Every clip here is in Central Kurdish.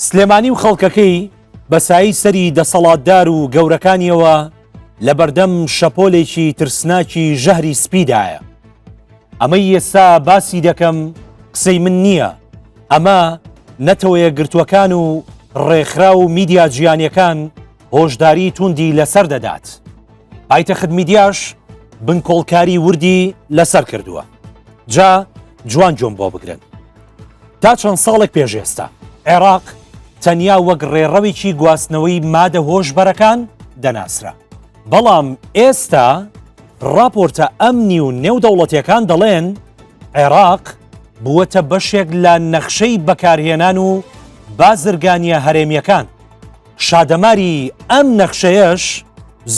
سلێمانی و خەڵکەکەی بە سایەی سەری دەسەڵاتدار و گەورەکانیەوە لەبەردەم شەپۆلێکی ترسناکی ژەهری سپیدایە. ئەمەی ئێستا باسی دەکەم قسەی من نییە، ئەمە نەتەوەیەکگرتووەکان و ڕێکخراو و میدیا جیهانیەکان هۆشداری توندی لەسەر دەدات. پایتەخت میدیاش بنکۆڵکاری وردی لەسەر کردووە. جا جوان گوێم بۆ بگرن. تا چەند ساڵێک پێش ئێستا عێراق تەنیا وەک ڕێڕەوێکی گواستنەوەی مادە هۆشبەرەکان دەناسرا. بەڵام ئێستا ڕاپۆرتە ئەمنی و نێودەوڵەتیەکان دەڵێن عێراق بووەتە بەشێک لە نەخشەی بەکارهێنان و بازرگانیە هەرێمیەکان. شادەماری ئەم نەخشەیەش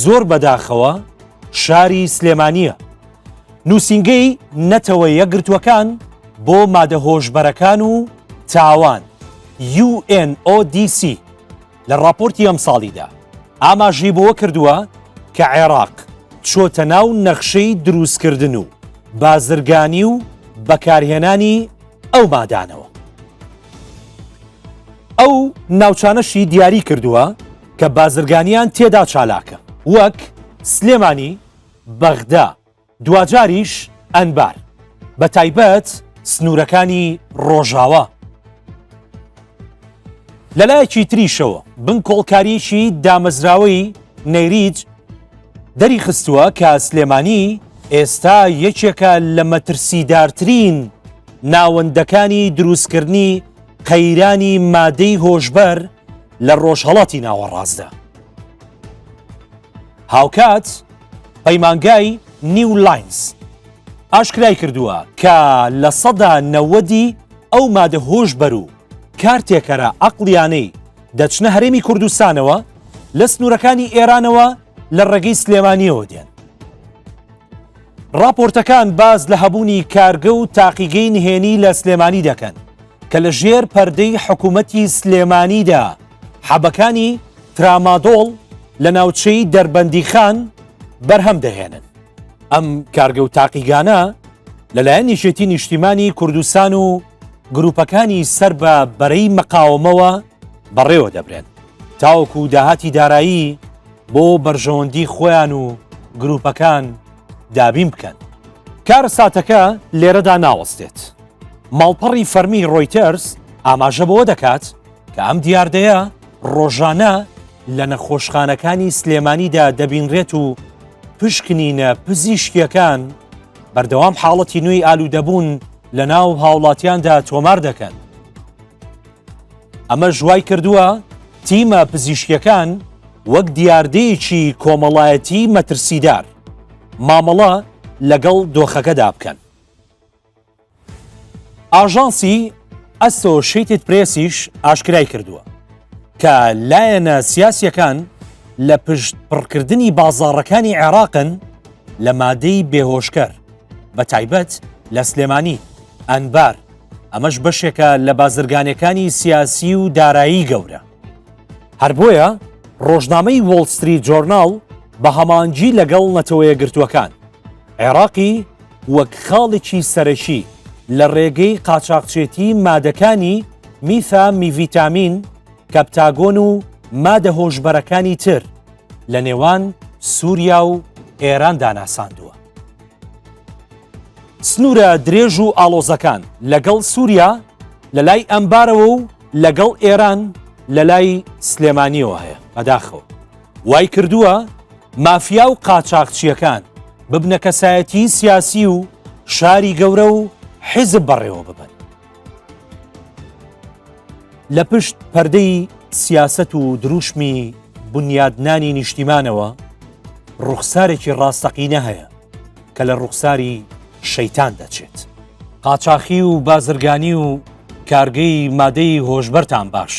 زۆر بەداخەوە شاری سلێمانیە. نووسینگەی نەتەوە یەکگرتووەکان بۆ مادە هۆشبەرەکان و تاوان UNODC لە ڕاپۆرتی ئەمساڵیدا ئاماژەی بەوە کردووە کە عێراق چۆتە ناو نەخشەی دروستکردن و بازرگانی و بەکارهێنانی ئەو مادانەوە. ئەو ناوچانەشی دیاری کردووە کە بازرگانیان تێدا چالاکە وەک سلێمانی، بەغدا، دواجاریش ئەنبار، بە تایبەت سنوورەکانی ڕۆژاوا. لەلایەکی تریشەوە بنکۆڵکارییەکی دامەزراوەی نەیریج دەریخستووە کە سلێمانی ئێستا یەکێکە لە مەترسیدارترین ناوەندەکانی دروستکردنی قەیرانی مادەی هۆشبەر لە ڕۆژهەڵاتی ناوەڕاستدا. هاوکات پەیمانگای نیو لاینز ئاشکرای کردووە کە 90%ی ئەو مادە هۆشبەر و کارتێکەرە عەقڵیانەی دەچنە هەرێمی کوردستانەوە لە سنوورەکانی ئێرانەوە لە ڕێگەی سلێمانیەوە دێن. ڕاپۆرتەکان باس لە هەبوونی کارگە و تاقیگەی نهێنی لە سلێمانی دەکەن کە لە ژێر پەردەی حکوومەتی سلێمانیدا حەبەکانی ترامادۆڵ لە ناوچەی دەربەندیخان بەرهەم دەهێنن. ئەم کارگە و تاقیگانە لەلایەن یەکێتی نیشتیمانی کوردستان و گروپەکانی سەر بە بەرەی مەقاومەوە بەڕێوە دەبرێن تاوەکو داهاتی دارایی بۆ بەرژەوەندی خۆیان و گروپەکان دابین بکەن. کارەساتەکە لێرەدا ناوەستێت. ماڵپەڕی فەرمی ڕۆیتەرز ئاماژە بەوە دەکات کە ئەم دیاردەیە ڕۆژانە لە نەخۆشخانەکانی سلێمانیدا دەبینرێت و پشکنینە پزیشکیەکان بەردەوام حاڵەتی نوێی ئالوودەبوون لە ناو هاوڵاتیاندا تۆمار دەکەن. ئەمەش وای کردووە تیمە پزیشکیەکان وەک دیاردەیەکی کۆمەڵایەتی مەترسیدار مامەڵە لەگەڵ دۆخەکەدا بکەن. ئاژانسی ئەسۆشیتد پرێسیش ئاشکرای کردووە کە لایەنە سیاسیەکان لە پشت پڕکردنی بازاڕەکانی عێراقن لە مادەی بێهۆشکەر بە تایبەت لە سلێمانی، ئەنبار، ئەمەش بەشێکە لە بازرگانیەکانی سیاسی و دارایی گەورە. هەر بۆیە ڕۆژنامەی وۆڵ ستریت جۆرناڵ بە هەماهەنگی لەگەڵ نەتەوەیەکگرتووەکان، عێراقی وەک خاڵێکی سەرەکی لە ڕێگەی قاچاخچێتی مادەکانی میثامیڤیتامین، کەپتاگۆن و مادە هۆشبەرەکانی تر لە نێوان سووریا و ئێراندا ناساندووە. سنوورە درێژ و ئاڵۆزەکان لەگەڵ سووریا لە لای ئەنبارەوە و لەگەڵ ئێران لە لای سلێمانیەوە هەیە بەداخەوە وای کردووە مافیا و قاچاغچییەکان ببنە کەسایەتی سیاسی و شاری گەورە و حیزب بەڕێوە ببەن. لە پشت پەردەی سیاسەت و دروشمی بنیادنانی نیشتیمانەوە ڕوخسارێکی ڕاستەقینە هەیە کە لە ڕوخساری شەیتان دەچێت. قاچاخی و بازرگانی و کارگەی مادەی هۆشبەرتان باش.